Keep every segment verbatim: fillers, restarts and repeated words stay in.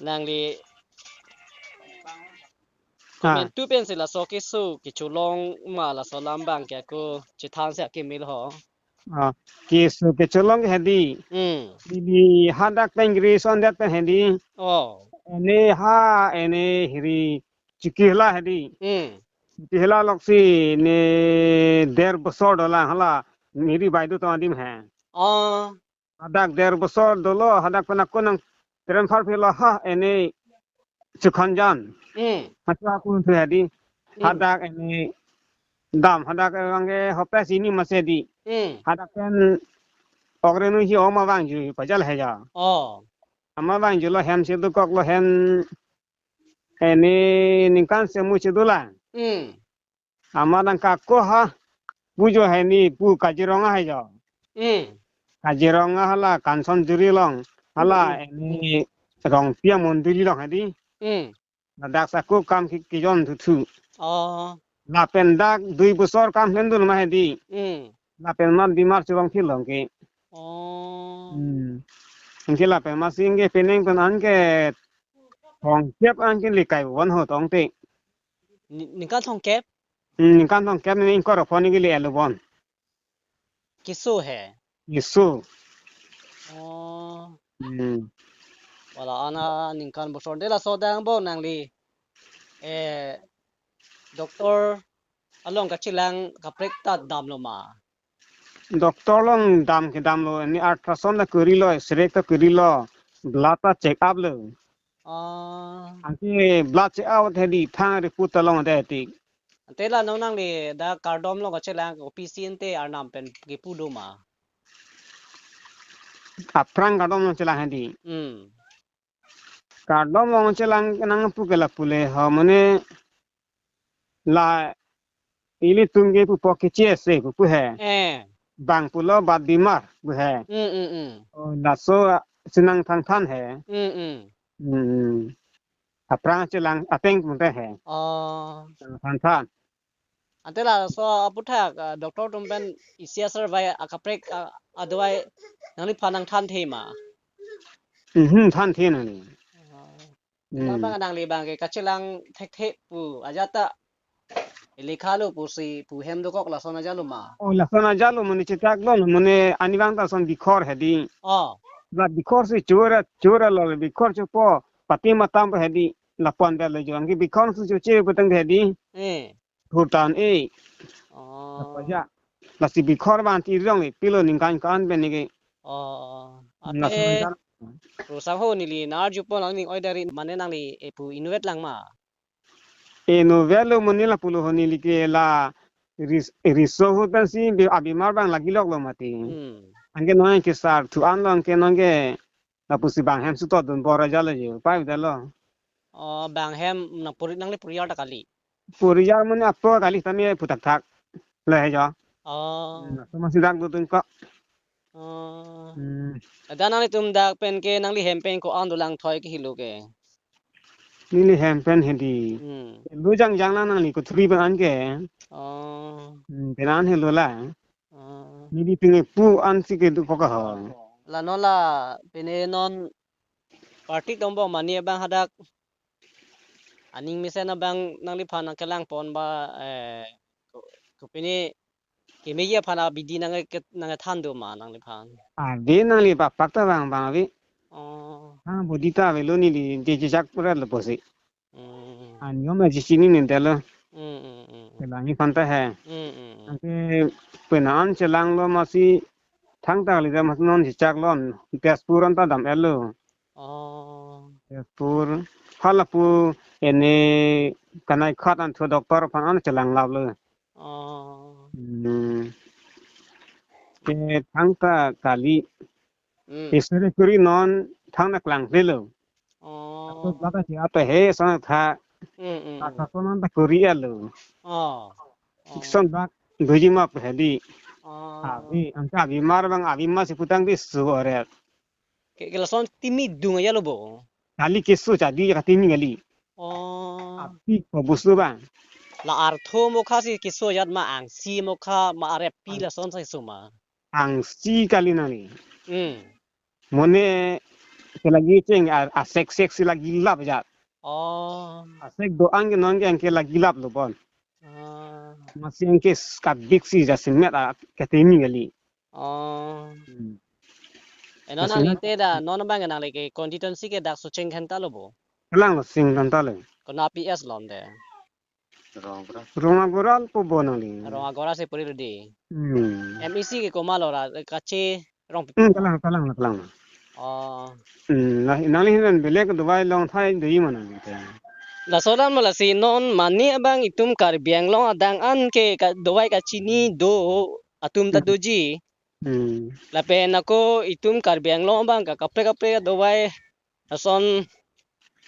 Nangli, ha, komantu pensi laso keso kecholong ma, laso alam abang ke ako chethan si akemil ho. Ah, keso kecholong hedi. Hmm. Neli hadak pen graduation det pen hedi. Oh. Ene ha, ene hiri chikihla hedi. Hmm. Chikihla loksi ne der bosor dolang hala, neli baidu tong adim he. Oh. Hadak der bosor dolo, hadak pen ako nang transfer philo ha, ene Sukhonjan. Hmm. Macha aku tu hedi. Hmm. Hadak ene dam, hadak abang ke hopes ini masih di. Hmm. Hadak pen ok renu hi oma vangju pajal he ja. Oh. Ama vangjulo hem si dokoklo hem ene ningkan semu si dolang. Hmm. Ama nangkako ha, pu jo heni pu Kaziranga he jo. Hmm. Kaziranga hala Kanchanjuri along, hala, hmm, hmm, hmm, ene Rongpiya Mondoli along hedi. Hmm. Ladak si ako kam ke, kejon thuthu. Oh. Lapen dak dui bosor kam hendun ma hedi. Hmm. Lapen ma Dimar chorong philong ke. Oh. Hmm. Anke lapen masi anke penang pen anke thomkep anke likai von ho tong te. Ni-, ningkan thomkep? Hmm, ningkan thomkep ni ingkoi ra phone ke le alo bon. Keso he? Keso. Oh. Hmm. Wala ana ningkan bosor de laso dang bo nangli, eh, doctor along kachelang kaprek ta damlo ma? Doctor along dam kedamlo, ni ultrasound ta kurilo, X-ray ta kurilo, blood ta check up lo. Ah. Anke blood check up hedi thang report ta longledet tik. Ante la non nangli dak kardom along kachelang kopi si ante arnam pen kepu do ma? Aphrang kardom along chelang hedi. Hmm. Kardom along chelang nangpu ke lapu le ho mane la ilitum ke pupo keche ase pupu he. Eh. Bang pulo bat Dimar pu he. Hmm, hmm, hmm. Oh, laso chenang thangthan he. Hmm, hmm. Hmm. Aphrang chelang ateng pun te he. Oh. Thangthan. Ante laso aputhak, ah, doctor atum pen isi asar vai akaprek, ah, adawai nangliphan nangthanthe ma? Mhm, thanthe nangli. Oh. Hmm. Nang abang nangli abang ke kachelang thekthe pu ajat ta ili khalo pusi pu hem dokok lason ajatlo ma? Oh, lason ajatlo mane chetak lo mane ani abang ta son bikhor hedi. Oh. La bikhor si chora chora lo bikhor chopo pati matam hedi lapu-an bel lo jo anke bikhor si choche putang hedi. Eh. Thurtan e. Oh. Apa ja? Lasi bikhor abang ti rong le pilo ningkan ko-an pen ni ke. Oh. Lason ajat. Ate pu sangho neli nang-arjupo nangning oi dari mane nangli epu inutvet lang ma? Inutvet lo mane lapulo ho neli ke la ris-, riso ahut pensi bi-, abimar abang lagi lok lo mati. Hmm. Anke non ke sar thu an lo anke non ke lapusi bang hem suto dun bor ajatlo jo. Pai dalo. Oh, bang hem nang puri, nangli puri ar ta kali? Puri ar mane apo kali tame putak thak le he jo. Oh. Hmm, laso masi dak dodun ko. Oh. Hmm. Ada nanglitum dak pen ke nangli hem pen ko-an dolang thoi ke helo ke? Neli hem pen hedi. Hmm. Helo jangjang lang nangli kuthuri pen an ke. Oh. Hmm, pen an helo la. Oh. Neli pinge pu an si kedo ko ka ho. La non la pine non party tombo mane abang hadak aning mesen abang nangliphan nangkelang pon ba, eh, ko, kopine kemeji aphan abidi nang ke, nangthan do ma nangliphan? Ave nangli bapak ta bang bang ave. Oh. Ah, bodi ta avelo neli je je jak pura lo pusi. Hmm. Aniyom aji chinine detlo. Hmm, hmm, hmm. Chelang-i aphan ta he. Hmm, hmm, hmm. Anke pen an chelanglo masi thangta kali ta masi non chechak lo Tezpur anta dam-etlo. Oh. Tezpur. Halapu ene kanai khat an thu doctor aphan an chelang laplo. Oh. Hmm. Ke thangta kali. Hmm. History kuri non thangta klang lelo. Oh. Ako bata si apa he sana tha. Hmm, hmm, hmm. Asa konon ta kuri alo. Oh. Oh. Ikson bak doji ma pu hedi. Oh. Abi, anke abimar abang abimar si putang di su oret. Ke, ke lason timi dung ajatlo bo? Kali keso jadi katimi kali. Oh. Api ko bus lo bang. La artho mokha si keso ajat ma angsi mokha ma arepi lason si keso ma? Angsi kali nangli. Hmm. Mane Ke lagi cheng a, asek sek si lagi lap jat. Oh. Asek do-an ke non ke anke lagi lap lo bon. Ah. Masi anke s-, kabik si jasemet a kateni kali. Oh. Hmm. E non Masi nangli na te dak non abang nangli ke constituency ke dak Socheng Dhenta lo bo. Kalang lo Socheng Dhenta lo. Konat P S lom de. Rong Agrawal pu bo nangli. Rong Agrawal si puri lo di. Hmm. M A C ke komat lo ra, Kache Rongpi. Hmm, kalang, kalang, kalang. Oh. Hmm, na, nangli hin belek dovai long thai do-i ma nangli te. Laso alam lo lasi non mane abang itum Karbi Anglong adang an ke ka, dovai kachini do atum ta Hmm. doji. Hmm. Lapen ako itum Karbi Anglong abang ke kaprek kaprek dovai ason,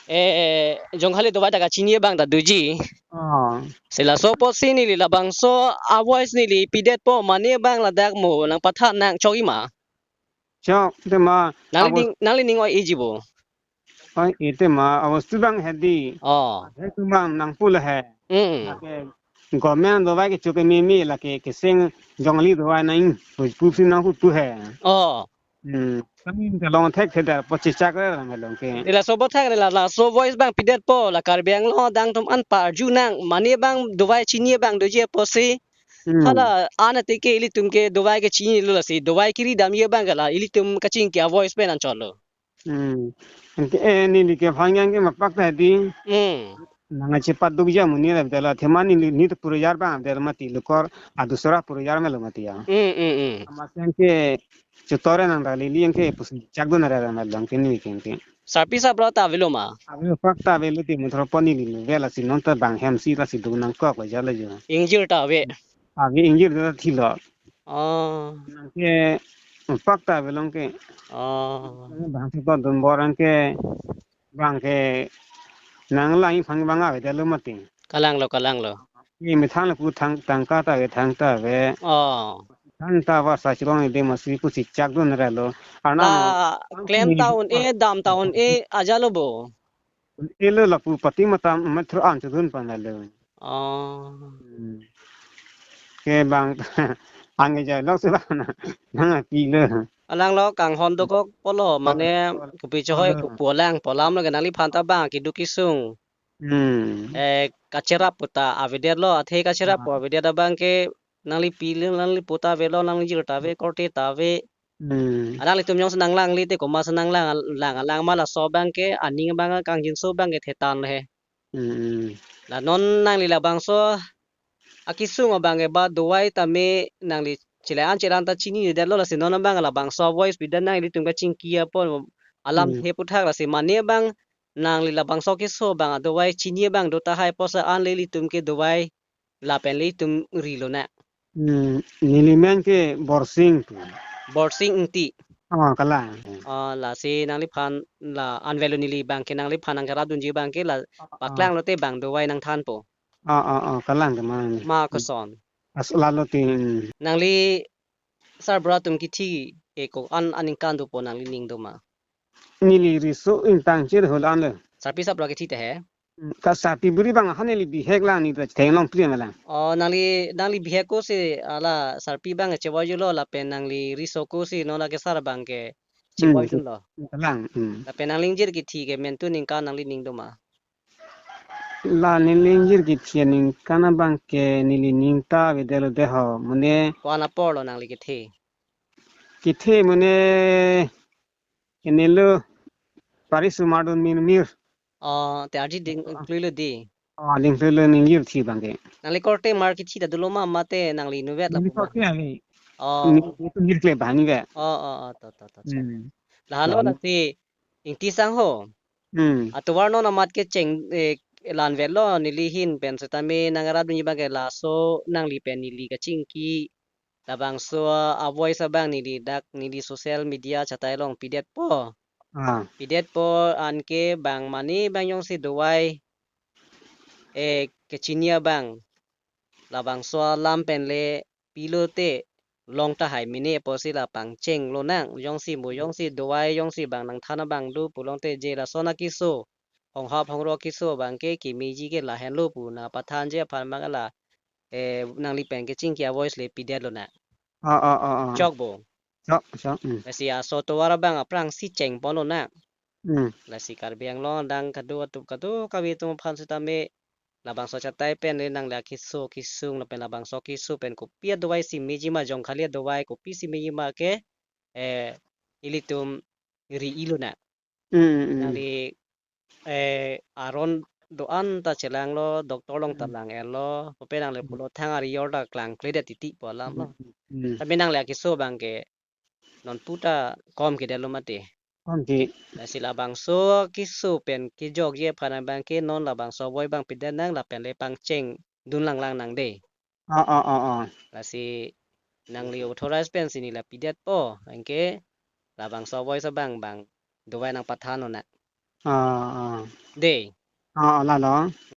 eh, Jonghali dovai ta kachini abang ta doji. Ah. Si laso apotsi neli labangso a-voice neli pidetpo mane abang ladak mo nangpathan nang chok-i ma. Chok, tema, nangli abo- ning, nangli ning oi-eji bo. Oi, ite ma, abo student hedi. Oh. He tumang nangpu le he. Mm. Lake, government dovai kecho kememe lake keseng Jonghali dovai nang, pu, pusi nangpu pu he. Oh. Hmm. Kami ke long thek theda, pu chechak re ram long ke. Ila sobo thek re la, laso voice abang pidetpo, la Karbi Anglong adang atum an parju nang, mane abang dovai chini abang doji apotsi. Hmm. Hala an atike ilitum ke dovai kechini lo lasi, dovai kiri damji abang ke la, ilitum kachingki a-voice pen anchot lo. Hmm. Anke, eh, neli kephan yang ke mapak ta di. Hmm. Nang chepaduk ja muni la bidala thema neli ni to purjar bang de mati lukor adusra purjar melo mati ya. Hmm, hmm, hmm. Amas yang ke chutore nang rali li yang ke pusi chak dun ra ra na lang ke ni ke ke. Sarpi sarpo ta avelo ma. Avelo pak ta avelo ti mothor pon neli ni vela si non ta bang hem si la si dun nangkok la ja la jo. Ingjir ta ave. Ave ingjir ta thilo. Oh. Nang ke pak ta avelo ke. Oh. Bang si to dun bor an ke bang ke nang lang phang bang ave de lo mati. Kalang lo, kalang lo. Ni methang lapu thang tangka ta ave, thang ta ave. Oh. Thang ta va sa chirong ni de masi pusi chak dun ra lo. Arna la mo, klem ta un-e, dam ta un-e, ajalo bo. E lo lapu pati matam metro an chudun pan lo. Oh. Hmm. Ke bang ang ja lo se bang na. Nang api lo. Alang lo kanghon dokok polo mane kopi chohoi kopu alang pu alam lo ke nangliphan ta bang keduk kesung. Hmm. Eh, kacherap pu ta avedet lo, athe kacherap pu avedet abang ke nanglipi lo, nanglipo ta avelo, nangjir ta ave, korte ta ave. Hmm. Alanglitum jongsi nanglang li te komat si nanglang, lang, lang ma laso abang ke aning abang kangjinso abang ke thetan he. Hmm. La non nangli labangso akesung abang ke ba dovai tame nangli chelang chelang ta chinidetlo, lasi non abang labangso voice pidet nang ilitum kachingki apot alam Hmm. he puthak, lasi mane abang nangli labangso keso abang dovai chini abang do tahai apotsi an le ilitum ke dovai lapen le itum ri lonang. Hmm, neli men ke Borsing pu. Borsing Ingti. Oh, kalang. Oh, lasi nangliphan la an avelo neli abang ke nangliphan nangkerap dunji abang ke la Ah, ah. paklang lote bang dovai nangthanpo. Ah, ah, ah, kalang ke ma. Ma koson. As lalo tin. Nangli sarbura atum kithi ke ko-an aningkan dopo nangli ning do ma. Neli riso ingtang chir hol an le. Sarpi sarbura kithi te he. Hmm, ta sarpi buri abang ha neli bihek lang ni ta theng long pri ma lang. Oh, nangli, nangli bihek kosi ala sarpi abang ke chevoi julo lapen nangli riso kosi non lake sar abang ke chevoi Hmm. dunlo. Kalang. Hmm. Lapen nangli ingjir kithi ke mentu ningkan nangli ning do ma. La neli ingjir kithi ningkan abang ke neli ning ta avedetlo de ho. Mane ko-an apor lo nangli kethe. Kethe mane ke nelo pari sumar dun min mir. Oh, te arji ding klui lo di. Oh, ding klui lo ning ingjir thi abang ke. Nangli korte mar kithi ta dolo ma mate nangli inutvet lapu ma. Neli korte ave. Oh. Neli tu ingjir kle bang ni ve. Oh, oh, oh, to, to, to, to. Hmm. Lahelo Lalu. lasi Ingti sangho. Hmm. Atovar non amat kecheng, eh, la-an avelo neli ahin pen setame nangrap dunji abang ke laso nangli pen neli kachingki labangso a-voice abang neli dak neli social media chatai along pidetpo. Ah. Pidetpo anke bang mane abang jongsi dovai, eh, kechini abang labangso alam pen le pilote long tahai mene apotsi la pangcheng lonang, jongsi mo jongsi dovai jongsi bang nangthan abang do pulote je lason akeso, honghap hongrok keso abang ke kemeji ke lahenlo pu nangpathanji aphan abang la, eh, nangli pen kechingki a-voice le pidet lonang. Ah, ah, ah, ah. Chok bo. Chok, chok, hmm. Lasi aso tovar abang aphrangsi chengpon lonang. Hmm. Lasi Karbi Anglong adang kado atum kado kave atum aphan sitame labangso achatai pen le nangli akeso kesung lapen labangso keso pen kopi adovai si meji ma, jongkhali adovai kopi si meji ma ke, eh, ilitum ri-i lonang. Hmm, hmm, hmm. Nangli, eh, aron do-an ta chelanglo, doctor along ta Hmm. lang-etlo, pupe nangli Hmm. pulo thang ari yor ta klangkledet titi pu alam lo. Hmm, hmm. Tapi nangli akeso abang ke non puta kom kedetlo mati. Kom ke. Lasi labangso keso pen kejokji aphan abang ke non labangso voi abang pidet nang lapen le pangcheng dun langlang nang de. Ah, ah, ah, ah. Lasi nangli authorize pensi neli la pidetpo, anke labangso voi so abang abang dovai nangpathan lonang. Ah, ah. De. Ah, ah, lalo.